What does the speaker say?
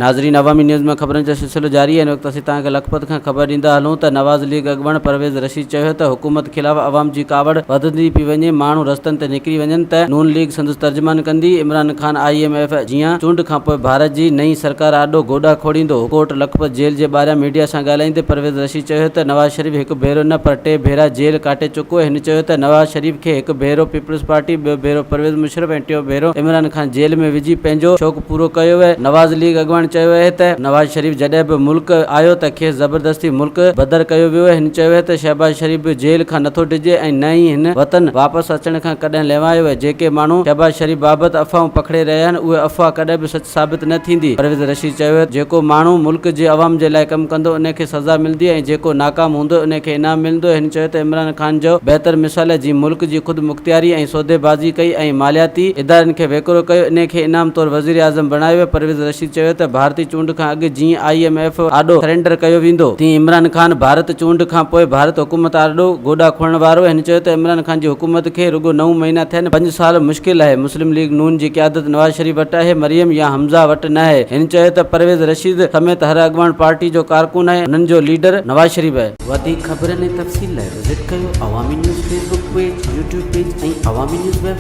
ناظرين عوامي نيوز ۾ خبرن جو سلسلو جاري آهي هن وقت اسين توهان کي لکپت کان خبر ڏيندا هلون ته نواز ليگ اڳواڻ پرويز رشيد چيو ته حڪومت خلاف عوام جي ڪاوڙ وڌندي پئي وڃي ماڻهو رستن تي نڪري وڃن ته نون ليگ سندس ترجمان ڪندي، Imran Khan I M F جيان چونڊ کانپوء ڀارت جي نئين سرڪار آڏو گوڏا کوڙيندو، ڪوٽ لکپت جيل جي ٻاهريان ميڊيا سان ڳالهائيندي پرويز رشيد چيو ته نواز شريف هڪ ڀيرو نه پر ٽي ڀيرا جيل ڪاٽي چڪو هن چيو ته نواز شريف کي هڪ ڀيرو پيپلز پارٽي، ٻيو ڀيرو پرويز مشرف ۽ ٽيون ڀيرو عمران خان جيل ۾ وجهي پنهنجو شوق پورو ڪيو ويو. نواز ليگ اڳواڻ چيو اهي ته نواز شريف جڏهن به ملڪ آيو ته کيس زبردستي ملڪ بدر ڪيو ويو. هن چيو اهي ته شهباز شريف به جيل کان نٿو ڊڄي ۽ نه ئي هن وطن واپس اچڻ کان ڪڏهن لنوايو اهي. جيڪي ماڻهو شهباز شريف بابت افواهون پکڙي رهيا آهن اهي افواهه ڪڏهن به سچ ثابت نه ٿيندي. پرويز رشيد چيو اهي ته جيڪو ماڻهو ملڪ جي عوام جي لاء ڪم ڪندو ان کي سزا ملندي ۽ جيڪو ناڪام هوندو ان کي انعام ملندو. هن چيو ته عمران خان جو بهتر مثال اهي جنهن ملڪ جي خود مختياري ۽ سوديبازي ڪئي ۽ مالياتي ادارن کي ويڪرو ڪيو انهي کي انعام طور وزيراعظم بڻايو ويو پرويز رشيد چيو ته ڀارتي چونڊ کان اڳ جيئن I M F آڏو سرينڊر ڪيو ويندو تيئن عمران خان ڀارت چونڊ کان پوء ڀارت حڪومت آڏو گوڏا کوڙڻ وارو هن چيو ته عمران خان جي حڪومت کي رڳو نو مهينا ٿين پنج سال مشڪل آهي مسلم ليگ نون جي قيادت نواز شريف وٽ آهي مريم يا حمزه وٽ ناهي هن چيو ته پرويز رشيد سميت هر اڳواڻ پارٽي جو ڪارڪن آهي هنن جو ليڊر نواز شريف آهي. وڌيڪ خبرن ۽ تفصيل لاء وزٽ ڪيو Awami news Facebook page, YouTube page ۽ Awami news web.